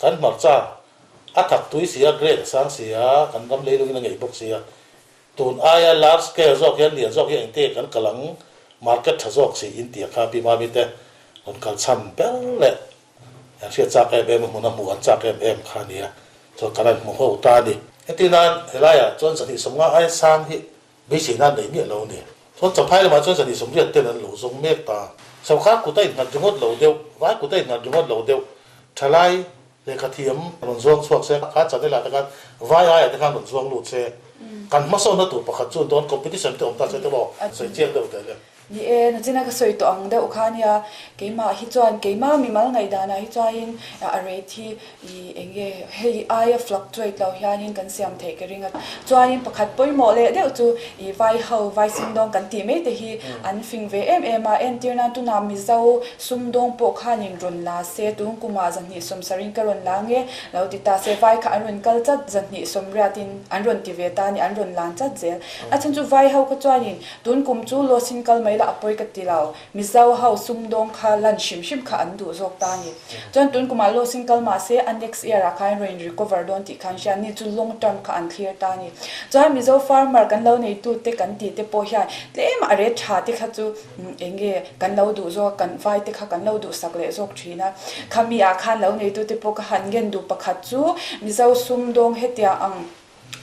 Kan hmarcha a thak tui si a, grade a sang si a, kan ram leilungin a ngeih bawk si a. Tun aia large scale zawk hian lian zawk hi engte kan kal ang, market tha zawk si in tia kha Pi Mami te rawn kal chhan ber leh an hriat chak em em a, hmun a hmuh an chak em em kha a nia. Chuan kan han hmu ho ta a ni. Heti nan helaiah chuan 250 aia sang hi beisei nan nei miah lo a ni. Chuan Champhai lamah chuan 280 ten an lo zawng mek ta. Sorkar kut a innghat ringawt lo deuh, vai kut a innghat ringawt lo deuh, thalai lehkha thiam rawn zuang chhuak se, kha channel ah te khan vai aiah te khan rawn zuang lut se, kan hmasawnna tur pakhat chu dawn competition te awm ta se te maw sawi chiang deuh teh le. Ni e, nachina ka sawi tawh ang deuh kha nia, keimah hi chuan keimah mimal ngaihdanah hi chuanin a rate hi i eng nge hei aia fluctuate lo hianin kan siam theih ka ring a. Chuanin pakhat pawimawh leh deuh chu i vai ho, vai sumdawng kan tih mai te hi an fing ve em em a, entir nan tunah Mizo sumdawng pawh khanin rawn la se, tun kumah 270 in ka rawn la nge lo ti ta se, vai kha an rawn kal chat 280 in an rawn ti ve ta a ni, an rawn lan chat zel. A chhan chu vai ho kha chuanin Tun kum chu loss-in kal mai la a pawi ka ti lo. Mizo ho sumdawng kha lan hrim hrim kha an duh zawk ta a ni. Chuan tun kumah loss-in kal mah se a next year ah khan rain recover dawn tih khan hria ni chu long term kha an thlir ta a ni. Chuan Mizo farmer kan lo neitute kan tih te pawh hian tlem a rate tha te kha chu eng nge kan lo duh zawk a, kan vai te kha kan lo duhsak leh zawk thin a. Khami ah khan lo neitute pawh ka han ngen duh pakhat chu Mizo sumdawng hetiang ang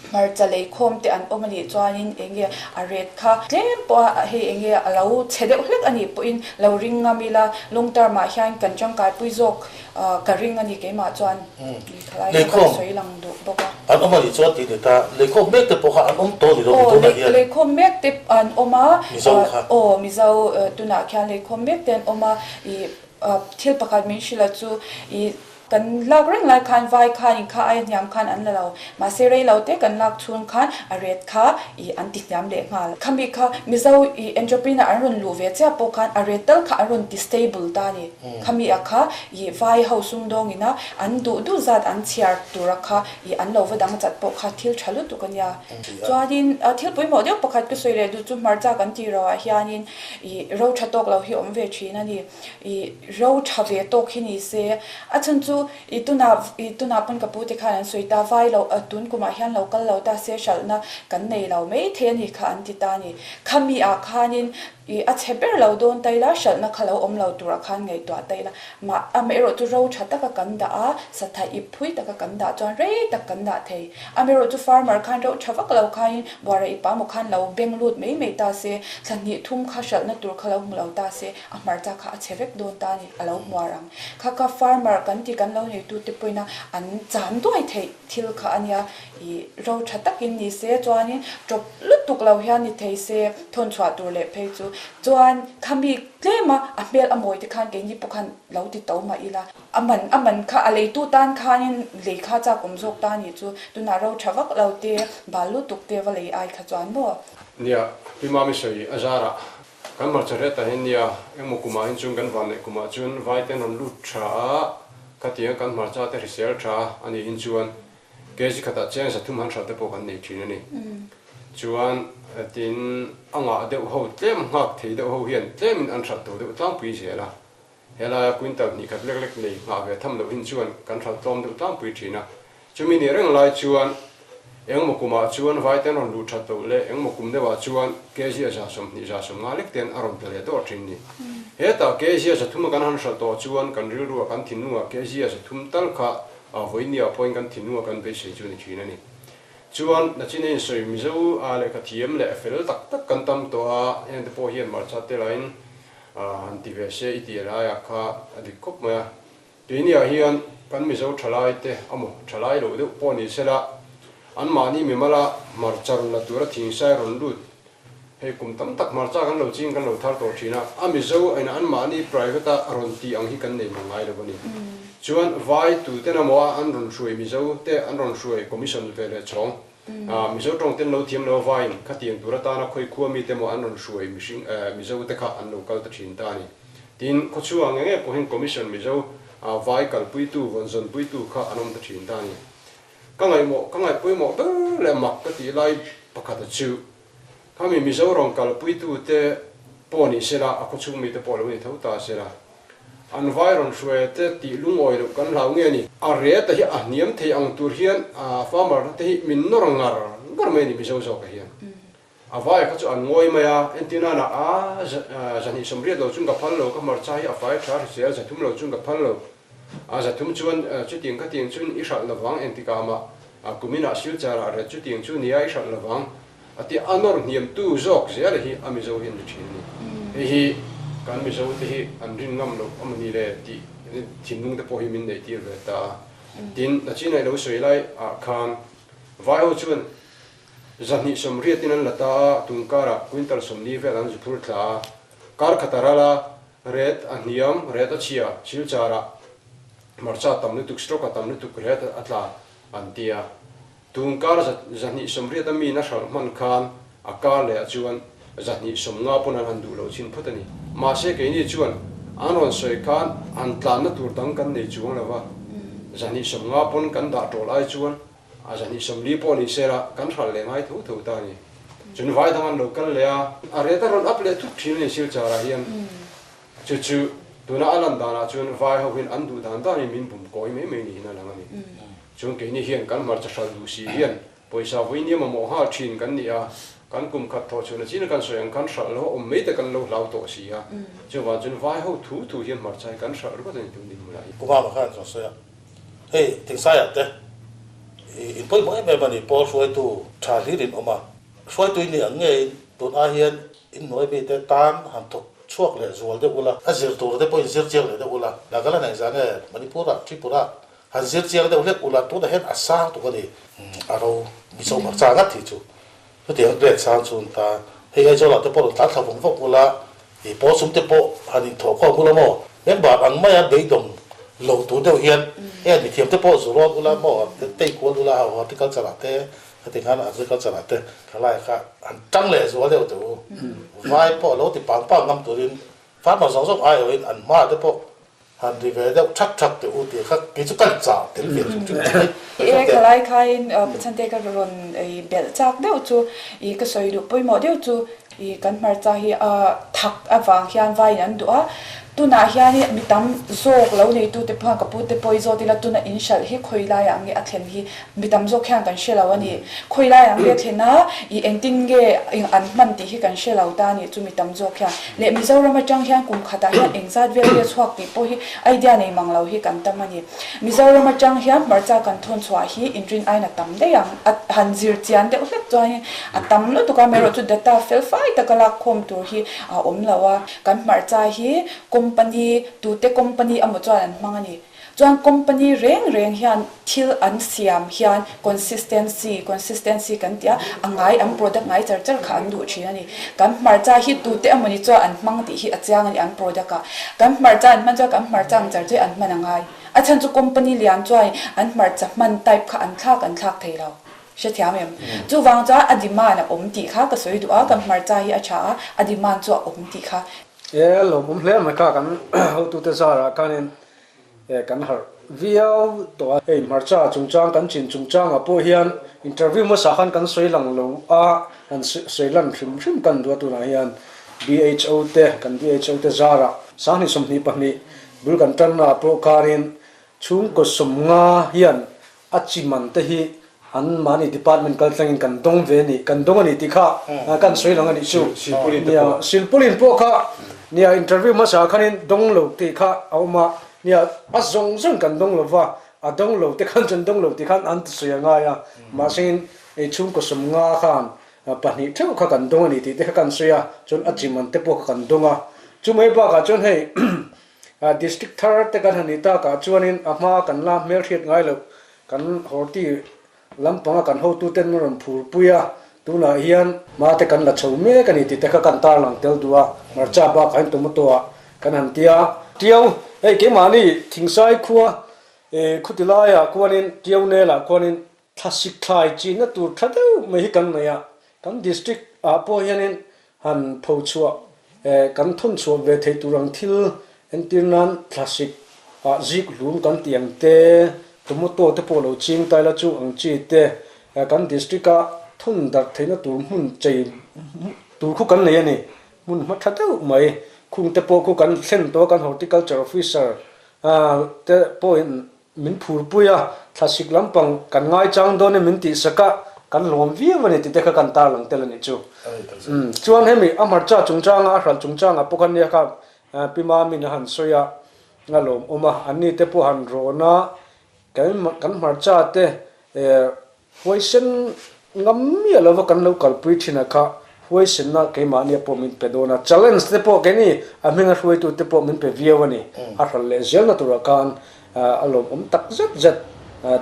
Hmarcha leikhawm te an awm a nih chuanin eng nge a ret kha tlem pawh a hei eng nge a lo chhe deuh hlek a nih pawhin lo ring ngam ila long term ah hian kan tangkai pui zawk ka ring a ni keimah chuan thalai kha ka sawi lang duh bawk a. An awm a nih chuan tih ni ta, leikhawm mek te pawh kha an awm tawh ni lo mi tunah hian. Aw leikhawm mek te an awm a. Mizo kha. Aw Mizo tunah khian leikhawm mek te an awm a i thil pakhat min hrilh a chu i Kan lak reng lai khan vai khan in kha aia hniam khan an la lo. Mahse rei lo te kan lak chhung khan a ret kha i an ti hniam leh nghal. Khami kha Mizo i entrepreneur an rawn luh ve chiah pawh khan a ret tal kha an rawn ti stable ta a ni. Khami a kha i vai ho sumdawng ina an duh duh zat an chhiar tura kha i an lo va dang chat pawh kha thil tha lutuk a nia. Chuanin thil pawimawh deuh pakhat ka sawi leh duh chu hmarcha kan tih roh ah hianin i ro tha tawk lo hi awm ve thin a ni. I ro tha ve tawk hi ni se, a chhan chu i tunah i tunah pawn ka pu te khan an sawi ta, vai lo tun kumah hian lo kal lo ta se hralhna kan nei lo mai thei a ni kha an ti ta a ni. Khami ah khanin i a chhe ber lo dawn ta ila hralhna kha lo awm lo turah khan ngaihtuah ta ila, mah amaherawh chu ro tha taka kan dah a, satha ip phui taka kan dah chuan rei tak kan dah thei. Amaherawh chu farmer khan ro tha vak lo khain buara i pa maw khan lo beng lut mai mai ta se, thla hnih thum kha hralhna tur kha lo hmu lo ta se, A hmarcha kha a chhe vek dawn ta a ni, a lo hmuar ang. Kha kha farmer kan ti kan lo neitute pawhin a an cham duai theih thil kha a nia. I ro tha takin ni se chuanin tawp lutuk lo hian ni thei se thawn chhuah tur leh phei chu. Chuan khami tlema a hmel a mawi te khan keini pawh khan lo ti to mah ila. A man a man kha a leitu tan khanin lei kha chak awm zawk ta a nih chu. Tunah ro tha vak lo te, bal lutuk te va lei ai kha chuan maw? Nia, Pi Mami sawi a zarah Kan hmarcha hret ah hian nia, engmaw kumah hian chuan kan vanneih kumah chuan vai te an rawn lut tha a, khatiang kan hmarcha te hrisel tha a nih hin chuan kg khatah cheng 300 han hralh te pawh kan nei thin a ni. Chuan tin a ngah deuh ho tlem nghak thei deuh ho hian tlemin an hralh to deuh tlangpui zel a. Helaia quintal hnih khat lek lek nei nghah ve tham loh hin chuan kan hralh tlawm deuh tlangpui thin a. Chumi ni reng lai chuan engmaw kumah chuan vaite an rawn luh that loh leh engmaw kum deuhah chuan kg a 20 50 lek ten a rawn tla leh dawr thin ni. Hetah kg a 300 a kan han hralh tawh chuan kan rilruah kan thinlungah kg a 300 tal kha a vawinia pawhin kan thinlunga kan beisei chu ni thin a ni. Chuan nachin a insawi Mizo a lehkha thiam leh fel tak tak kan tam tawh a, hengte pawh hian hmarcha te lahin han ti ve se i tih laiah kha a dik khawp mai a. Keiniah hian kan Mizo thalai te amaw thalai loh deuh pawh ni sela, anmahni mimala hmarcha rawn la tura thingsai rawn lut hei kum tam tak hmarcha kan lo ching kan lo thar tawh thin a, a Mizo aina anmahni private a rawn tih ang hi kan nei mang ngai lo a ni. Chuan vai tuten amaw a an rawn hruai Mizo te an rawn hruai commission ve leh chhawng Mizo tawng ten lo thiam lo avaiin khatiang tur atana khawi khua mite maw an rawn hruai mihring Mizo te kha an lo kal ta thin ta a ni. Tin, khawchhungah nge nge pawhin Commission Mizo vai kalpuitu, vawnzawnpuitu kha an awm ta thin ta a ni. Ka ngaihmawh, ka ngaihpawimawh ber leh mak ka tih lai pakhata chu khami Mizo rawn kalpuitu te pawh ni sela, a khawchhung mite pawh lo ni tho ta sela. An vai rawn hruai te tih lungawi loh kan hlau nge ni? A rate hi a hniam thei ang tur hian farmer te hi min nawr ngar ngar mai a ni Mizo zawkah hian. A vai kha chu an ngawi mai a, entirnana a zahnih 80 lo chuan ka phal lo, ka hmarcha hi a fai tha hrisel 300 lo chuan ka phal lo. A 300 chuan chutiang khatiang chuan i hralh lovang engtikah mah kuminah Silchar-ah ret chutiang chu nia i hralh lovang a ti a nawr hniamtu zawk zel hi a Mizo hi an ni thin a ni. Hei hi kan Mizo te hi an rin ngam loh a mawni le tih thinlung te pawh hi min neih tir ve ta a. Tin, Nachina i lo sawi lai ah khan vai ho chuan 280 in an la ta a, tun karah quintal 40 vel an zu phur thla a, kar khat a ral a, ret a hniam, ret a chhia, Silchar ah hmarcha tam lutuk, stroke a tam lutuk ret a tla an ti a. Tun kar 280 a min a hralh hman khan a kar leh ah chuan 250 pawn an han duh loh chin phawt a ni. Mahse keini chuan an rawn sawi khan han tlanna tur dang kan nei chuang lo va, 250 pawn kan dah tawl ai chuan a 240 pawh ni sela kan hralh leh ngai tho tho ta a ni. Chun vai dang an lo kal leh a, a ret a rawn up leh thut thin a ni Silchar ah hian. Chu chu tuna a lan danah chuan vai ho hian an duh dan danin min bum kawi mai mai niin a lang a ni. Chuan keini hian kan hmarcha hralh duh si hian pawisa vui nia mamawh nghal thin kan ni a, kan kum khat thawh chhuahna chin a kan sawi ang khan hralh lo a awm mai te kan lo hlau tawh si a, chuvang chuan vai ho thu thu hian hmarcha hi kan hralh ringawt a ni tun din hmunah hi. Pu Mama khan chuan sawi a, hei Thingsaiah te i inpawimawh em em a ni, Pawl hruaitu tha hlir in awm a, hruaitu i ni ang ngeiin tun ai hian inhnuai mite tan han thawk chhuak leh zual deuh ula, a zir tur te pawh in zir chiang leh deuh ula, Nagaland engzah nge Manipur-ah, Tripura-ah Han zir chiang deuh hlek ula tunah hian a sang tuk a ni. A ro Mizo hmarcha ngat hi chu chutiang grade sang chu an ta. Hei Aizawlah te pawh rawn tlan thla vawng vawng ula, i pawl sum te pawh han inthawh khawm ula maw? Member ang maia beidawng lo tur deuh hian hei an mithiam te pawh zu rawn ula maw? Tei kual ula horticulture ah te heti khan agriculture ah te thalai kha han tang leh zual deuh teh u. Vai pawh lo ti pang pang ngam turin farmer zawng zawng aiawhin an hma te pawh Han ri ve deuh thak thak teh u tih kha kei chu ka chah tel ve hrim hrim teh mai. E khalai khain Pachante ka rawn belh chak deuh chu i ka sawi duh pawimawh deuh chu i kan hmarcha hi a thak avang hian vaiin an duh a, tunah hian i mi tam zawk lo neitu te pawh hian ka pu te pawh i zawt ila tuna in hralh hi khawi laiah nge a thlen hi Mi tam zawk hian kan hre lo a ni. Khawi laiah nge thlen a, i engtin nge an hman tih hi kan hre lo ta a ni chu mi tam zawk hian. Leh Mizoram atang hian kum khatah hian engzat vel nge chhuak tih pawh hi idea nei mang lo hi kan tam a ni. Mizoram atang hian hmarcha kan thawn chhuah hi inrin aiin a tam daih ang. A han zir chian deuh hlek chuanin a tam lutuk a, amaherawh chu data fel fai taka lak khawm tur hi a awm lo a. Kan hmarcha hi company, tute company amaw chuan an hmang a ni. Chuan company reng reng hian thil an siam hian consistency, consistency kan ti a, a ngai an product ngai char char kha an duh thin a ni. Kan hmarcha hi tute emawni chuan an hmang tih hi a chiang a ni an product ah. Kan hmarcha an hman chuan kan hmarcha ang char chu an hman a ngai. A chhan chu company lian chuan an hmarcha hman type kha an thlak an thlak thei lo. Hrethiam em? Chuvang chuan a demand a awm tih kha ka sawi duh a, kan hmarcha hi a tha a, a demand chu a awm tih kha. E lawmawm hle mai kha kan hotute zarah khanin e kan harh viau tawh a. Hei hmarcha chungchang kan chin chungchangah pawh hian interview hmasa khan kan sawi lang lo a, han sawi lan hrim hrim kan duh a tunah hian BHO te kan BHO te zarah 2022 bul kan tannaah pawh khanin chhungkaw 50 hian A chi man te hi an mahni department kal tlangin kan dawng ve a ni, kan dawng a ni tih kha kan sawi lang a nih chu. Nia, Silpulin pawh kha nia interview hmasa khanin dawng lo tih kha a awm a, nia a zawng zawng kan dawng lo va, a dawng lo te khan chuan dawng lo tih khan an sawi a ngai a, mahsengin ei chhungkaw 50 khan pahnih theuh kha kan dawng a ni tih te kha kan sawi a, chuan a chi man te pawh kha kan dawng a. Chumai bakah chuan hei District thar te kan han nih takah chuanin a hma kan la hmelhriat ngai loh kan horti lampanga kan hotuten an rawn phurpui a, tunah hian hma te kan la chho mek a ni tih te kha kan tarlang tel duh a, hmarcha bakah hian tomato ah kan han ti a. Tiau, hei keimahni Thingsai khua khuti laiah khuanin Tiau nelah khuanin Thlasik thlai chinna tur tha deuh mai hi kan nei a, kan district ah pawh hianin han pho chhuah kan thawn chhuah ve thei tur ang thil entir nan thlasik ah zik hlum kan tih ang te, tomato te pawh lo ching ta ila chu ang chi te kan district a thawn darh theihna tur hmun chei tur khu kan nei a ni, hmun hma tha deuh mai. Khung te pawh khu kan thlen tawh a, kan Horticulture Officer te pawhin min phurpui a, thlasik lampang kan ngaichang dawn e min tihsak a, kan lawm viau a ni tih te kha kan tarlang tel a nih chu. Chuan hemi a hmarcha chungchanga a hralh chungchangah pawh khan nia kha Pi Mamin a han sawi a, a lawmawm a, anni te pawh han rawn a, kan hmarcha te Huaisen ngam miah lova kan lo kalpui thin a kha huaisenna keimahnia pawh min pe dawn a, challenge te pawh keini a hminga hruaitu te pawh min pe viau a ni. A hral leh zelna turah khan a lawmawm tak zet zet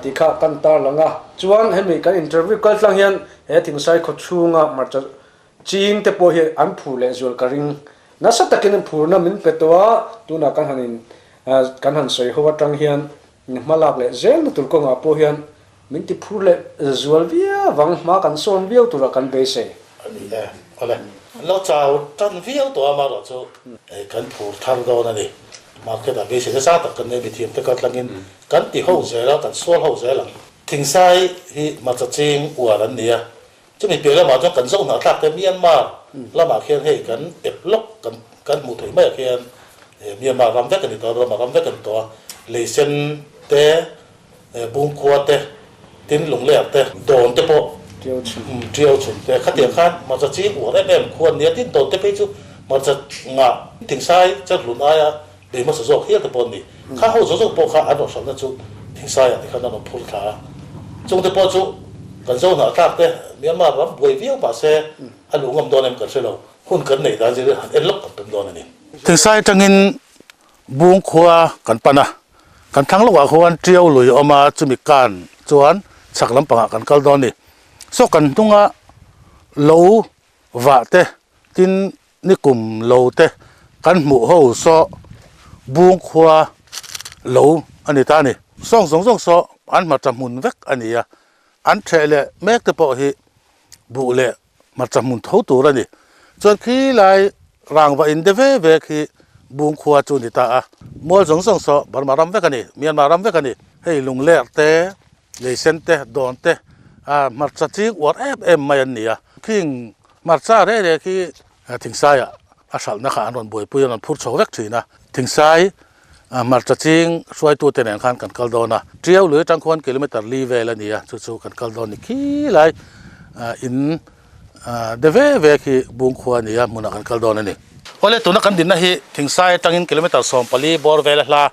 tih kha kan tarlang a. Chuan hemi kan interview kal tlang hian he Thingsai khaw chhunga hmarcha ching te pawh hi an phur leh zual ka ring. Nasa takin phurna min pe tawh a, tunah kan han in kan han sawi ho atang hian hmalak leh zelna tur kawngah pawh hian Min ti phur leh zual viau vang, hma kan sawn viau turah kan beisei. A ni e, awle. An lo chau tan viau tawh a, amaherawh chu kan phur thar dawn a ni. Market ah beisei nasa tak kan nei, mithiam te kal tlangin kan ti ho zel a, kan sual ho zel ang. Thingsai hi hmarcha ching uar an ni a, chumi piah lamah chuan kan zoh hnahthlak te Myanmar lamah khian hei kan ep lawk kan kan hmuh theih maiah khian Myanmar ram vek a ni tawh a, Burma ram vek a ni tawh a, leisen te Bungkhua te, tin Lungler te, Dawn te pawh Tiau chhun te, khatiang khan hmarcha ching uar em em khua an nia, tin Dawn te phei chu hmarcha ngah Thingsai Chalhlun aia bei hmasa zawk hial te pawh an ni. Kha ho zawk zawk pawh kha an rawn hralhna chu Thingsaiah te khan an rawn phur thla a, chung te pawh chu kan zo hnahthlak te Myanmar ram buai viau mah se a luh ngam dawn em kan hre lo, hun kan neih dan zir han en lawk kan tum dawn a ni. Thingsai atangin Bungkhua kan pan a, kan thlang lawkah khuan Tiau lui a awm a, chumi kan chuan chhak lampangah kan kal dawn a ni. Saw kan hnunga lo vah te, tin nikum lo te kan hmuh ho saw Bungkhua lo a ni ta a ni. Sawng zawng zawng saw an hmarcha hmun vek a ni a, an theh leh mek te pawh hi buh leh Hmarcha hmun tho tur a ni. Chuan khi lai rangva in de ve ve khi Bungkhua chu ni ta a. Mual zawng zawng saw Burma ram vek a ni, Myanmar ram vek a ni. Hei Lungler te, Leisen te, Dawn te ah hmarcha ching uar em em mai an ni a. Khing hmarcha reh reh khi Thingsaiah a hralhna kha an rawn buaipui an rawn phur chho vek thin a. Thingsai hmarcha ching hruaitute nen khan kan kal dawn a, Tiau lui atang khuan kilometer li vel a ni a, chu chu kan kal dawn ni khi lai in de ve ve khi Bungkhua a ni a, hmunah kan kal dawn a ni. Awle tuna kan dinna hi Thingsai atangin kilometer 14 bawr vel a hla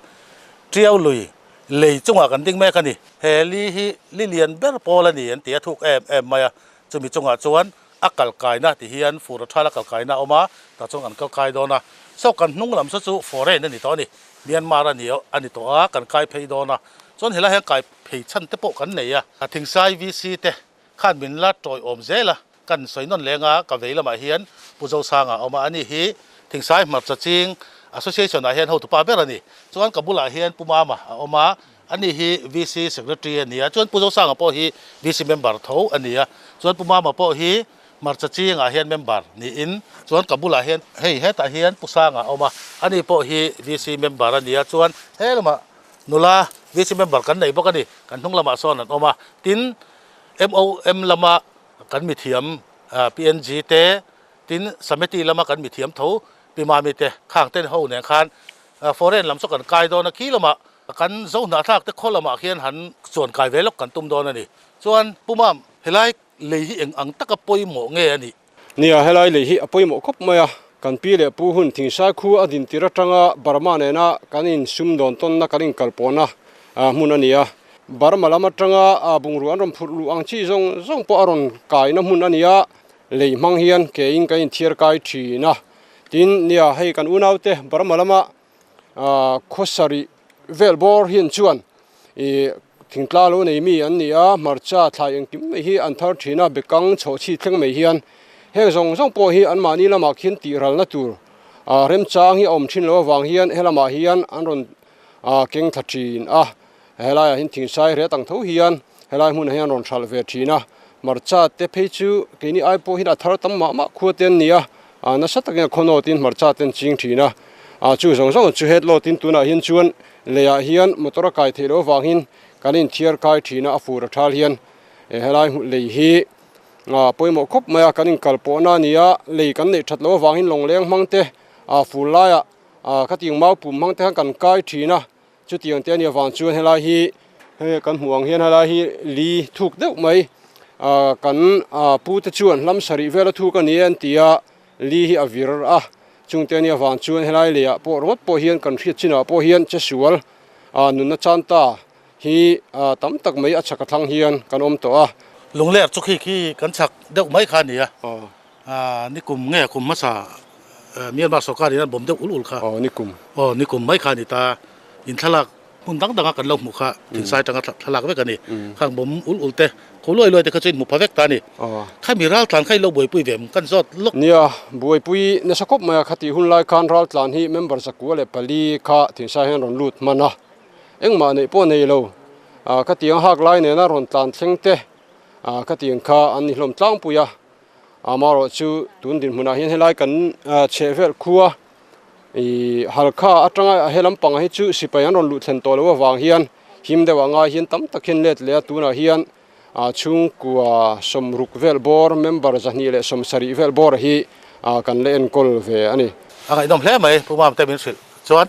Tiau lui lei chungah kan ding mek a ni. He li hi li lian ber pawl a ni an ti a, thuk em em mai a, chumi chungah chuan a kal kaina ti hian fur a thala kal kaina a awm a, tah chuan kan kal kai dawn a. Saw kan hnung lam saw chu foreign a ni tawh a ni, Myanmar a ni a ni tawh a, kan kai phei dawn a. Chuan helai hian kai phei chhan te pawh kan nei a, Thingsai VC te khan min la tawiawm zel a, kan sawi nawn leng a, ka vei lamah hian Pu Zosanga a awm a, ani hi Thingsai Hmarcha Ching Association ah hian hotupa ber a ni. Chuan ka bulah hian Pu Mama a awm a, Ani hi VC Secretary a ni a, chuan Pu Zosanga pawh hi VC member tho a ni a, chuan Pu Mama pawh hi hmarcha chingah hian member niin, chuan ka bulah hian hei hetah hian Pu Sanga a awm a, ani pawh hi VC member a ni a, chuan he lamah nula VC member kan nei bawk a ni, kan hnung lamah sawn an awm a, tin MOM lama kan mithiam PNG te, tin Samiti lama kan mithiam tho Pi Mami te, khang ten ho nen khan foreign lam saw kan kai dawn a, khi lamah Kan zo hnahthlak te khaw lamah khian han chuan kai ve lawk kan tum dawn a ni. Chuan Pu Mam, helai lei hi eng ang taka pawimawh nge a nih? Nia, helai lei hi a pawimawh khawp mai a. Kan pi leh pu hun Thingsai khu a din tir atanga Burma nena kan insum dawn tawnna kan inkalpawhna hmun a ni a. Burma lam atanga bungrua an rawn phurh luh ang chi zawng zawng pawh a rawn kaina hmun a ni a. Lei hmang hian kein kan inthiar kai thin a. Tin, nia, hei kan unaute Burma lama Khawsarih vel bawr hian chuan ih thingtla lo nei mi an ni a, hmarcha thlai engkim mai hi an thar thin a, bekang chhoh chhi thleng mai hian heng zawng zawng pawh hi anmahni lamah khian tih ralna tur ah remchang hi a awm thin loh avang hian helamah hian an rawn ah keng thla thin a. Helaiah hian thingsai ret ang tho hian helai hmunah hian an rawn hralh ve thin a, hmarcha te phei chu keini ai pawh hian a thar tam mah mah khua te an ni a, ah nasa takin a khawnawt in hmarcha te an ching thin a, ah chu zawng zawng chu head load in tunah hian chuan leiah hian motor a kai theih loh avangin kan inthiar kai thin a, a fur a thal hian helai hmuh lei hi ah pawimawh khawp mai a, kan inkal pawhna a ni a, lei kan neih that loh avangin lawngleng hmang te. ah fur laiah ah khatiang mau pum hmang te khan kan kai thin a chutiang te a nih avang chuan helai hi hei kan hmuh ang hian helai hi li thuk deuh mai ah kan ah pu te chuan hlam sarih vel a thuk a ni e an ti a li hi a vir a chungte a nih avang chuan helai leiah pawh ringawt pawh hian kan hriat chinah pawh hian che sual ah nunna chan ta hi tam tak mai a chhak a thlang hian kan awm tawh a. Lungler chu khi khi kan chhak deuh mai kha a ni a, nikum nge kum hmasa Myanmar sorkar in an bawm deuh ul ul kha. Aw nikum. Aw nikum mai kha a ni ta, in thlalak hmun dang danga kan lo hmuh kha thingsai atanga thlalak vek a ni. Khang bawm ul ul te, khaw luai luai te kha chu in hmu pha vek ta a ni. Khami raltlan kha in lo buaipui ve em kan zawt lawk. Nia, buaipui nasa khawp mai a, khatih hun lai khan raltlan hi member 404 kha thingsai hian rawn lut hman a. Engmah neih pawh nei lo, ka tiang hak lai nena rawn tlan thleng te ka tiang kha an ni hlawm tlangpui a, amaherawh chu tun dinhmunah hian helai kan chhehvel khua ih Halkha atanga he lampangah hi chu sipai an rawn luh thlen tawh loh avang hian him deuh ah ngai hian tam tak hian let leh a, tunah hian chhungkua 60 vel bawr member 270 vel bawr hi kan la enkawl ve a ni. A ngaihnawm hle mai Pu Mamte min hrilh chuan.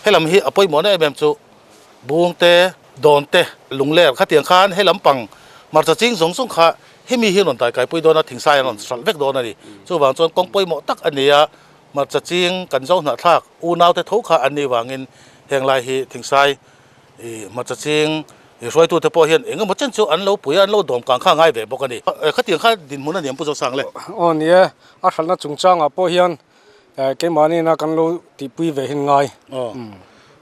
Helam hi a pawimawhna em em chu bung te, dawn te, lungler khatiang khan helam pang hmarcha ching zawng zawng kha hemi hi rawn taikaipui dawn a, thingsai an rawn hralh vek dawn a ni. Chuvang chuan kawng pawimawh tak a ni a, hmarcha ching kan zo hnahthlak unaute tho kha an nih vangin heng lai hi thingsai ih hmarcha ching ih hruaitute pawh hian eng emaw chen chu an lo pui a, an lo dawm kang kha ngai ve bawk a ni. Khatiang kha dinhmun a ni ang Pu Zosang le. Aw ni e, a hralhna chungchangah pawh hian Keimahniina kan lo tihpui ve hin ngai. Aw.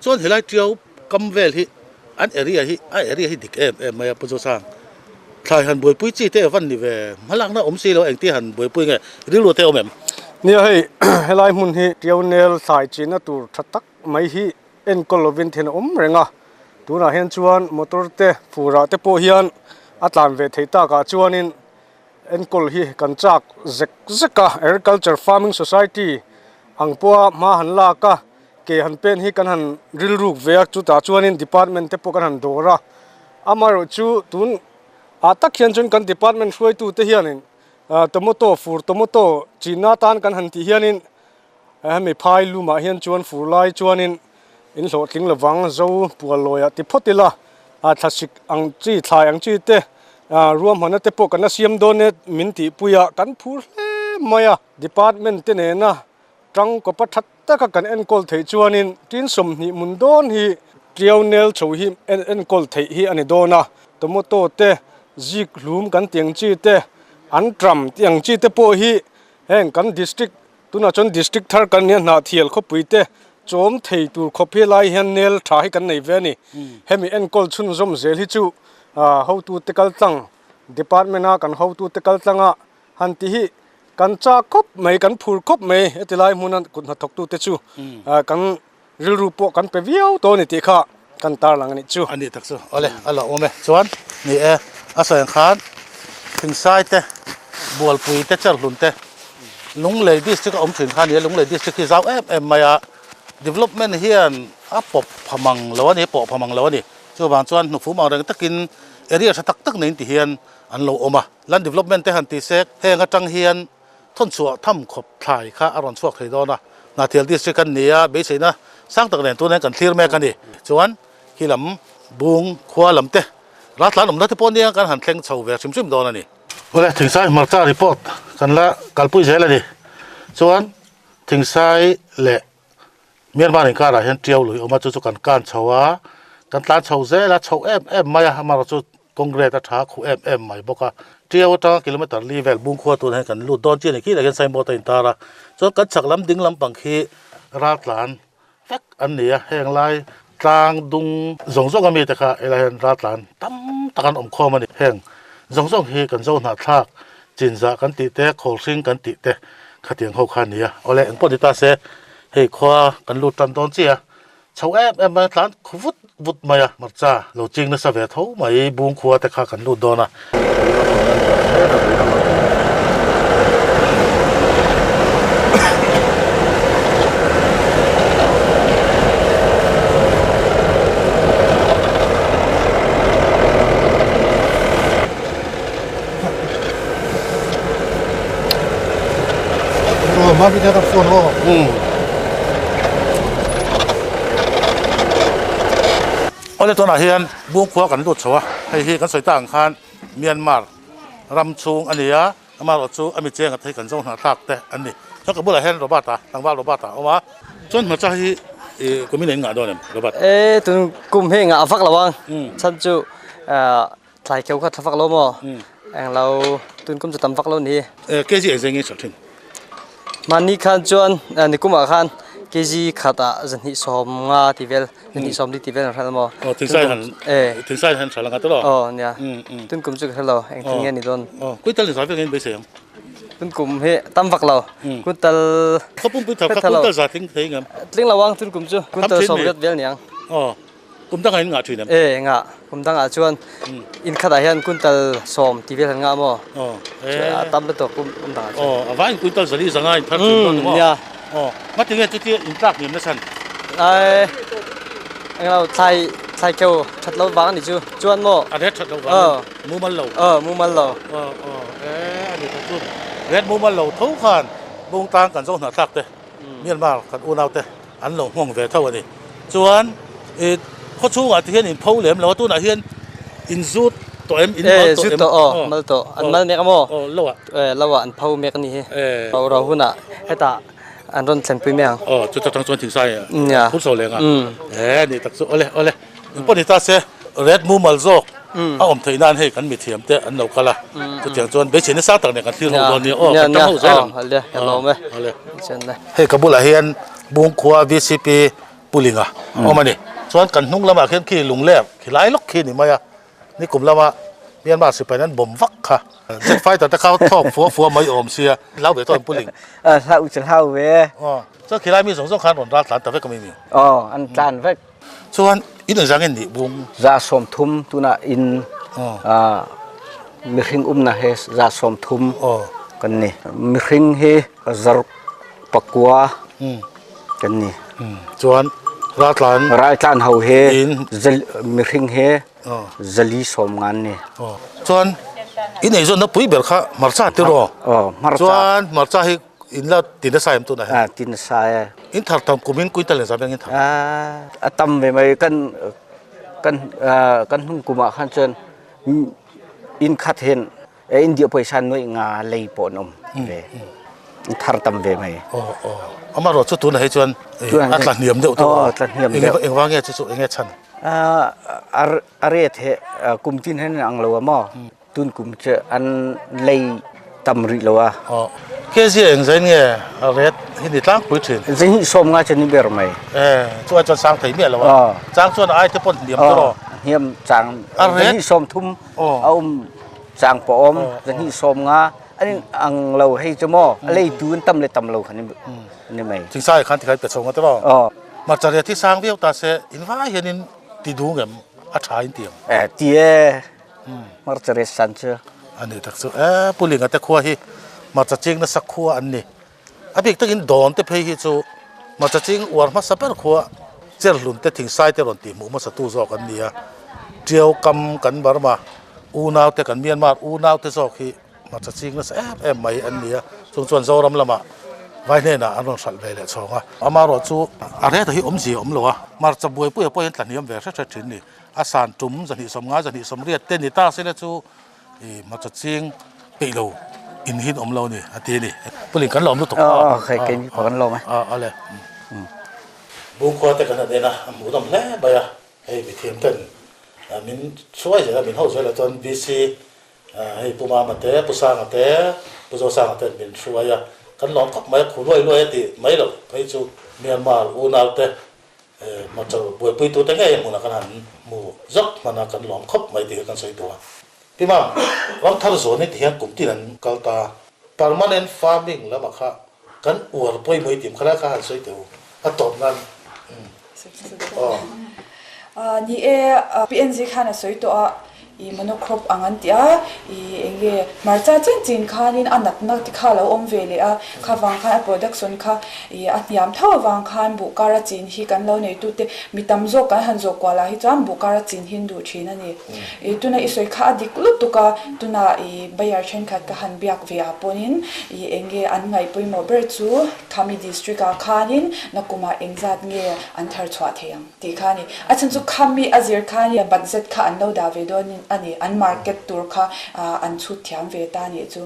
Chuan helai Tiau kam vel hi an area hi a area hi dik em em mai a Pu Zosang. Thlai han buaipui chi te van ni ve hmalakna awm si lo engti han buaipui nge rilru te awm em? Nia hei helai hmun hi Tiau nel thlai chinna tur tha tak mai hi enkawl lovin then a awm reng a. Tunah hian chuan motor te furah te pawh hian a tlan ve thei takah chuanin Enkawl hi kan chak zek zek a, Agriculture Farming Society ang pawha hma han lak a, ke han pen hi kan han rilruk ve a, chutah chuanin department te pawh kan han dawr a. Amaherawh chu tun ah tak hian chuan kan department hruaitute hianin tomato fur tomato chinna atan kan han tih hianin Hemi phai lumah hian chuan fur lai chuanin in hlawhtling lovang zo pualawiah ti phawt ila, thlasik ang chi thlai ang chi te ruahmanna te pawh kan la siam dawn e min tihpui a, kan phur hle mai a. Department te nena tangkawpa tha taka kan enkawl theih chuanin tin 20 mun dawn hi tiau nel chho hi enkawl theih hi a ni dawn a, tomato te zik hlum kan tih ang chi te anṭam tih ang chi te pawh hi heng kan district Tunah chuan district thar kan nia Hnahthial khawpui te chawm thei tur khawp hi lai hian nel tha hi kan nei ve a ni. Hemi enkawl chhunzawm zel hi chu hotute kal tlang department a kan hotute kal tlang a han ti hi kan chak khawp mai kan phur khawp mai heti lai hmuna kut hnathawktute chu kan Rilru pawh kan pe viau tawh a ni tih kha kan tarlang a nih chu. A nih tak chu. Awle, a lo awm e. Chuan, ni e, a sawi ang khan Thingsai te, Bualpui te, Cherhlun te, Lunglei district a awm thin kha a ni a, Lunglei district hi zau em em mai a, development hian a pawp pha mang lo a ni, pawh pha mang lo a ni. Chuvang chuan hnufum ang reng takin area tha tak tak neiin ti hian an lo awm a. Land development te han ti sek, heng atang hian Thawn chhuah tham khawp thlai kha a rawn chhuak thei dawn a, Hnahthial District kan ni a, beiseina sang tak nen tunah hian kan thlir mek a ni. Chuan khi lam bung khua lam te raltlan awmna te pawh nia kan han thleng chho ve hrim hrim dawn a ni. Awle Thingsai hmarcha report kan la kalpui zel a ni. Chuan Thingsai leh Myanmar inkarah hian Tiau lui awm a, chu chu kan kan chho a, kan tlan chho zel a, chho em em mai a, amaherawh chu Congress a tha khuh em em mai bawk a. Tiau atanga kilometer li vel Bungkhua tunah hian kan lut dawn chian a ni, khilaiah hian signboard a intar a, chuan kan chhak lam ding lampang khi raltlan vek an ni a, heng lai tlang dung zawng zawng ami te kha helai hian raltlan tam tak an awm khawm a ni, heng zawng zawng hi kan zo hnahthlak chinzah kan tih te, khawlhring kan tih te khatiang ho kha a ni a, awle engpawh ni ta se hei khua kan lut tan dawn chiah a. Chho em em mai a tlan khu vut vut mai a, hmarcha lo ching nasa ve tho mai bung khua te kha kan lut dawn a. Awle tunah hian Bungkhua kan lut chho a, hei hi kan sawi tak ang khan Myanmar ram chhung a ni a, amaherawhchu a mi cheng a thei kan zo hnahthlak te an ni. Chuan ka bulah hian Robert-a, tlangval Robert-a a awm a, chuan hmarcha hi ih kum in a inngah dawn em Robert? E tun kum hi ngah vak lo ang, chhan chu thlai kheu kha tha vak lo maw, englo tun kum chu tam vak lo ni. Kg engzeng nge i hralh thin? Mahni khan chuan nikumah khan kg khatah 250 tih vel, 240 tih vel an hralh maw? Aw thingsai han thingsai han hralh ang a tawh lo? Aw nia, tun kum chu ka hre lo engtin nge a ni dawn. Aw kuital inzai vek in beisei ang. Tun kum hi tam vak lo, kuital Khaw pumpui thar kha kuital za tling thei ngam? Tling lo ang tun kum chu, kuital 80 vel ni ang. Aw. Kum dangah in ngah thin em? E, ngah. Kum dangah chuan in khatah hian kuntal 10 ti vel han ngah maw? Aw, e. A tam lutuk kum kum dangah chuan. Aw, a vaiin kuntal zali zanga in thar thin dawn ni maw? Nia. Aw, ngati nge chutia in tlak hniam nasa? Ai, englo thlai thlai kheu that lo vang a ni chu. Chuan maw? A ret that lo vang in mumal lo. Aw, mumal lo. Aw, aw, e, a ni tak chu. Ret mumal lo tho khan bungtang kan zo hnah thlak te. Myanmar kan unau te an lo nghawng ve tho a ni. Chuan i khaw chhungah te hian in pho lem lo a, tunah hian in zut tawh em, in mal tawh em? Zut tawh aw, mal tawh. An mal mek a maw? Aw, lo ah. Lo ah an pho mek a ni hi. Ro ro hunah hetah an rawn thlenpui mai ang. Aw, chuta tang chuan thingsai a phur chho leng a. E ni tak chu, awle awle. Engpawh ni ta se, red mumal zawk a awm theih nan hei kan mithiam te an lo kal a, chutiang chuan beisei nasa tak nen kan thlir ho dawn nia aw, kan tang ho zel ang. Hei ka bulah hian Bungkhua VCP Pulinga a awm a ni. Chuan kan hnung lamah khian khi lungler khi lai lawk khi a ni mai a, nikum lama Myanmar sipai an bawm vak kha. Jet fighter te kha thawk fua fua mai awm sia, hlau ve tawh an Puling. Hlau chu hlau ve. Chuan khilai mi zawng zawng khan rawn ral tlan ta vek a mi mi. Aw, an tlan vek. Chuan in engzah nge nih bung? 30 tunah in mihring umna hi 30 kan ni. Mihring hi 9,000 kan ni. Chuan raltlan? Raltlan ho hi mihring hi 490 an ni. Chuan in eizawnna pui ber kha hmarcha tiraw? Hmarcha. Chuan hmarcha hi In la ti nasa em tunah hian? Ah, ti nasa e. In thar tam kum in quintal engzah veng in thar? Ah, a tam ve mai kan kan kan hnung kum ah khan chuan in khat hin India pawisa nuaih nga lei pawh an awm ve. In thar tam ve mai. Oh oh. Amarawh chu tunah hi chuan a tla hniam deuh tawh a. Oh, tla hniam deuh. Engvang nge chu chu enge chhan? Ah, a ret he kum tin hian an ang lo a maw? Tun kum chu an lei tam rih lo a. Aw. Kezia eng zain nge a ret hi ni tlangpui thin? Zahnih 50 chu ni ber mai. E, chu ai chuan sang thei miah lo a. Chang chuan a ai te pawn hniam tawh rawh. Hniam chang zahnih 30 a um chang pawh awm zahnih 50 an in ang lo hei chu maw a lei tu an tam le tam lo kha ni mai. Thingsai khan tikhai pe chho nga tawh rawh. Hmarcha ret hi sang viau ta se in vai hian in ti dung em a tha in ti ang. E ti e. Hmarcha ret san chu. A ni tak chu e Pulinga te khua hi hmarcha ching nasa khua an ni. A bik takin dawn te phei hi chu hmarcha ching uar hmasa ber khua Cherhlun te Thingsai te rawn tih hmuh hmasa tu zawk an ni a. Tiau kam kan Burma unau te kan Myanmar unau te zawk hi hmarcha ching nasa em em mai an ni a. Chung chuan Zoram lamah vai hnenah an rawn hralh ve leh chhawng a. Amaherawh chu a reta hi awmzia a awm lo a, hmarcha buaipuia pawh hian tlahniam ve hret hret thin a ni. A san tum 250 280 te ni ta sela chu i hmarcha ching peih lo in hin awm lo a ni a ti a ni. Puling kan lawm lutuk a. Aw kei ni pawh kan lawm e. A ale. Bungkhua te kan han en a, a hmuh nawm hle mai a, hei mithiam ten min hruai zel a, min ho zel a chuan VC hei Pu Mama te, Pu Sanga te, Pu Zosanga ten min hruai a, kan lawm khawp mai a, khu luai luai a tih mai loh phei chu Myanmar unau te Hmarcha buaipuitute ngei hmunah kan han hmu zawk hman a, kan lawm khawp mai tih hi kan sawi duh a. Pi Mam, ram thar zawn hi tihian kum tin an kal ta. Permanent farming lamah kha kan uar pawimawh i tim kha lai kha han sawi teh u, a tawp nan. Aw. Ni e, PNG khan a sawi tawh a. I monocrop ang an ti a, i eng nge hmarcha chen chin khanin a natna te kha a lo awm ve leh a, kha vang khan a production kha i a hniam tho avang khan buh kara chin hi kan lo neitute mi tam zawk kan han zawh kual ah hi chuan buh kara chin hi an duh thin a ni. I tuna i sawi kha a dik lutuk a, tuna i buyer thenkhat ka han biak ve ah pawhin i eng nge an ngaih pawimawh ber chu khami district ah khanin nakumah engzat nge an thar chhuah thei ang. Tih kha a ni. A chhan chu khami a zir khan i budget kha an lo dah ve dawn a ni. An market tur kha an chhut thiam ve ta a nih chu.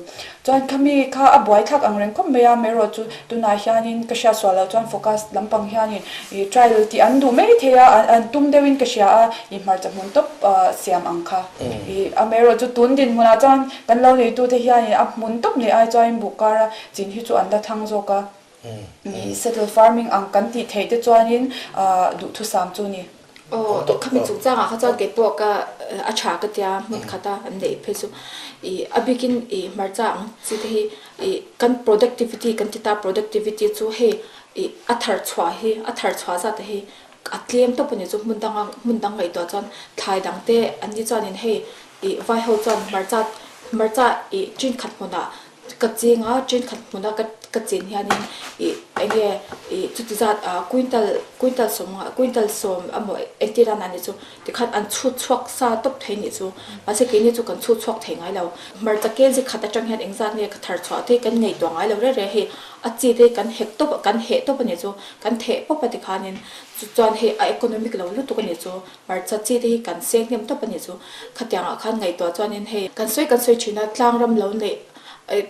Chuan khami kha a buai thlak ang reng khawp mai a, amaherawh chu tunah hianin ka hriat sual loh chuan focus lampang hianin i trial tih an duh mai thei a, an tum deuhin ka hria a, i hmarcha hmun tawp siam ang kha. I amaherawh chu tun dinhmunah chuan kan lo neitute hianin a hmun tawp nei ai chuanin buh kara chin hi chu an la thlang zawk a. Ni settle farming ang kan tih theih te chuanin duhthusam chu ni. Aw khami chungchangah kha chuan kei pawh ka a tha ka tia hmun khata an neih phei chu ih a bikin ih hmarcha ang chi te hi ih kan productivity kan ti ta productivity chu hei ih a thar chhuah hi a thar chhuah zat te hi a tlem tawp a ni chu hmun danga hmun dang ngaihtuah chuan thlai dang te an ni chuanin hei ih vai ho chuan hmarcha hmarcha ih chin khat hmunah Ka ching a, train khat hmuna ka ka chen hianin ih eng nge ih chuti zat ah quintal quintal sawm nga quintal sawm emaw entir a ni chu tikhan an chhut chhuak sa tawp thei nih chu mahse keini chu kan chhut chhuak thei ngai lo hmarcha kg khat atang hian engzat nge ka thar chhuah te kan ngaihtuah ngai lo reng reng hei a chi te kan hek tawp kan heh tawp a nih chu kan theh pawp a tikhanin chu chuan hei a economic lo lutuk a nih chu hmarcha chi te hi kan seng hnem tawp a nih chu. Khatiangah khan ngaihtuah chuanin hei kan sawi kan sawi thin a, tlangram lo neih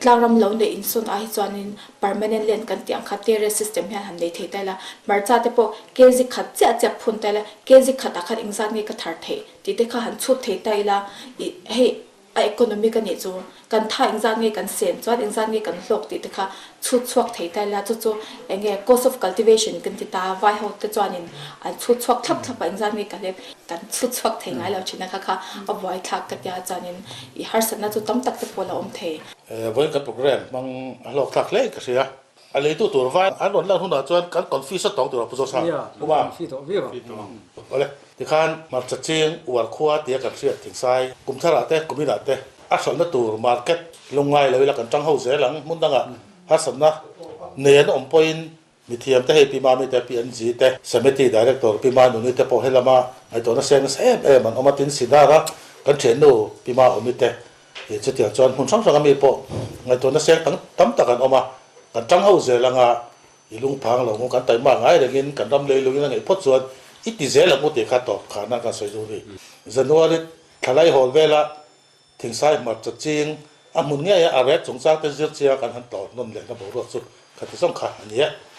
tlangram lo neih insawn ah hi chuanin permanent land kan tih ang kha terrace system hian han nei thei ta ila, hmarcha te pawh kg khat chiah chiah phun ta ila, kg khat ah khan engzat nge ka thar theih tih te kha han chhut thei ta ila ih hei a economic a nih chu. Kan tha engzat nge kan sen chuan engzat nge kan hlawk tih te kha chhut chhuak thei ta ila chu chu eng nge cost of cultivation kan ti ta a, vai ho te chuanin an chhut chhuak thlap thlap a engzat nge ka hlep kan chhut chhuak thei ngai lo thin a kha kha a buai thlak ka tia chuanin i harsatna chu tam tak te pawh a la awm thei. Vawiin kan program hmang a hlawk thlak hle ka hria. A leitu tur vai an rawn lan hunah chuan kan confi sawt tawng tur a Pu Zosa. Nia, kan confi tawh viau ang. Awle, tikhan hmarcha ching uar khua tia kan hriat thingsai kum tharah te kum inah te a hralhna tur market lungngai lo ila kan tang ho zel ang hmun dangah harsatna nei an awm pawhin mithiam te hei Pi Mami te Pi Angie te Samiti Director Pi Manuni te pawh helama ngaihtuahna seng nasa em em an awm a tin Sidara kan thiannu Pi Maawmi te Ih chutiang chuan hmun hrang hranga mi pawh ngaihtuahna seng tam tam tak an awm a, kan tang ho zel anga i lungphang lo ngu kan taima ngai rengin kan ram lei lungin a ngeih phawt chuan i ti zel ang u tih kha tawp khan a kan sawi duh a ni. January thlalai hawl vela thingsai hmarcha ching a hmun ngei a a ret chungchang te zir chiang kan han tlawh nawn lehna boruak chu khati zawng kha a ni e.